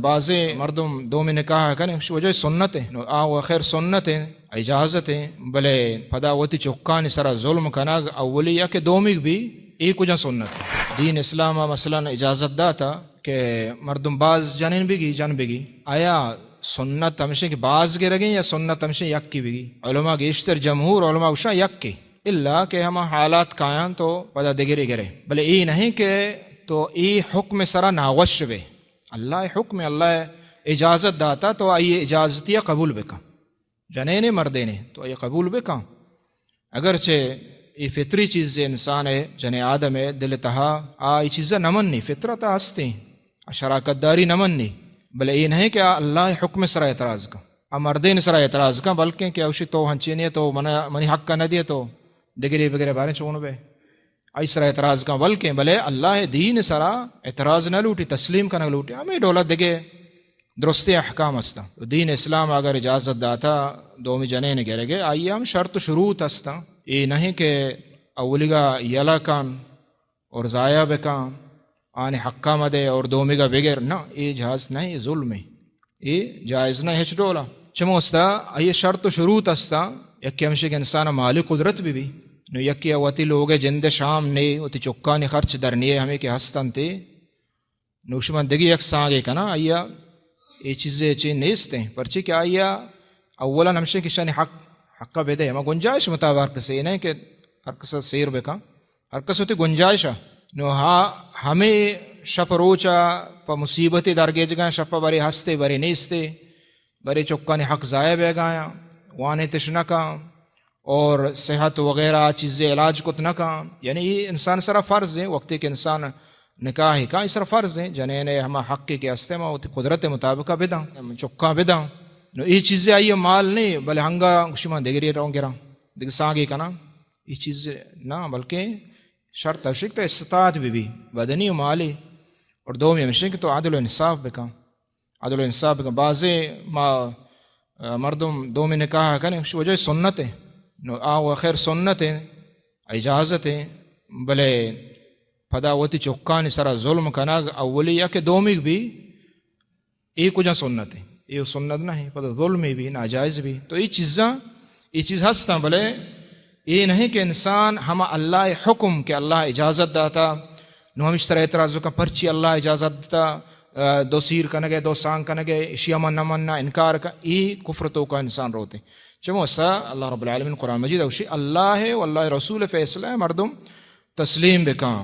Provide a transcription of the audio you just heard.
بازیں مردم دومی نکاح کنیں، وش وجہ سنت ہے۔ نو آ و خیر سنت ہے، اجازت ہے، بلے پدا وتی چکانی سرا ظلم کنگ اولی یا کہ دومیگ بھی، اے کجا سنت ہے؟ دین اسلام مثلاً اجازت داتا کہ مردم باز جنین بگی، جن بگی۔ آیا سنت ہمشہ کہ باز گرگیں یا سنت ہمشہ یکی بگی؟ علماء گیشتر، جمہور علماء گوشاں یکی، الا کہ ہما حالات کایاں تو پدا دگرے گرے۔ بلے اے نہیں کہ تو اے حکم سرا ناوش بے۔ اللہ حکم، اللہ اجازت داتا تو آئی اجازتی قبول بکن۔ جنینے مردینے تو آئی قبول بکن۔ اگرچہ اے فطری چیز انسان ہے، جنین آدم ہے، دل تہا آ اے چیزا نہ منی، فطرت ہستیں، آ شراکت داری نہ منی، بلے اے نہیں کہ آ اللہ حکم سرا اعتراض کن، آ مردین سرا اعتراض کن، بلکہ کہ اوشی تو ہنچینے تو منا، منی حق نہ دیے تو دگرے بگرے بارے چون بے؟ آئی سرا اعتراض کن، بلکیں بلے اللہ دین سرا اعتراض نہ لوٹی، تسلیم کنگ لوٹی۔ ہمیں ڈولا دگے درستیں احکام ہستاں۔ دین اسلام اگر اجازت داتا دومی جنین گرگے، آئی ہم شرط و شروط ہستاں۔ اے نہیں کہ اولیگا یلہ کن اور ضائع بکن، آنی حقا مدے اور دومیگا بگر، نہ، اے جائز نہیں، اے ظلم ہے۔ اے جائز نہ ہچ ڈولا۔ چموستا آئی شرط و شروط ہستاں، یکی ہمشی کہ انسان مالی قدرت بھی بھی۔ نو یکی وتی لوگ جند شام نے، وتی چکانی خرچ در نیے، ہمیں کہ ہستن تے۔ نو شما دگی یک سانگے کنا، آیا اے چیزے چی نیستیں، پرچی کہ آیا اولاً ہمشی کہ شانی حق، حقا بدے، ہما گنجائش مطابق ہر کسے، اے نہیں کہ ہر کسا سیر بکن۔ ہر کس وتی گنجائش ء۔ نو ہا، ہمے شپ روچ ء پہ مصیبتے درگیجگاں، شپ ء برے ہستے، برے نیستے، برے چکانی حق ضائع بیگایاں، وانے تش نہ کاں اور صحت وغیرہ چیزے علاج کت نہ کاں۔ یعنی اے انسان سرا فرض ہیں، وقتی کہ انسان نکاح کاں، اے سرا فرض ہیں، جنین ہما حق کہ ہستے ما وتی قدرت مطابق بداں، چکاں بداں۔ نو اے چیزے آئی مال نہیں، بلے ہنگا گوشی ما دگری روں گراں، دگہ سانگے کناں۔ اے چیز نہ، بلکہ شرط ہمشی کہ تو استطاعت بہ بی، بدنی و مالی، اور دومی ہمشی کہ تو عدل و انصاف بکن، عدل و انصاف بکن۔ بازیں ما، آ، مردم دومی نکاح کنیں، وش وجہ سنت ہے، نو آ و خیر سنت ہے، اجازت ہے، بلے پدا وتی چکانی سرا ظلم کنگ اولی یا کہ دومیگ بی، اے کجا سنت ہے؟ اے سنت نہیں، پدا ظلم بھی، ناجائز بھی۔ تو اے چیزاں، اے چیز ہستاں، بلے اے نہیں کہ انسان ہما اللہ حکم کہ اللہ اجازت داتا، نو ہمش سرا اعتراض کن، پرچی اللہ اجازت داتا، آ، دو سیر کنگے، دو سانگ کنگے، اشیا من نہ مننا، انکار کن، اے کفر توکا انسان روتے۔ چموستا اللہ رب العالمین قرآن مجید اوشی اللہ ہے و اللہ رسول فیصلہ ہے، مردم تسلیم بکن۔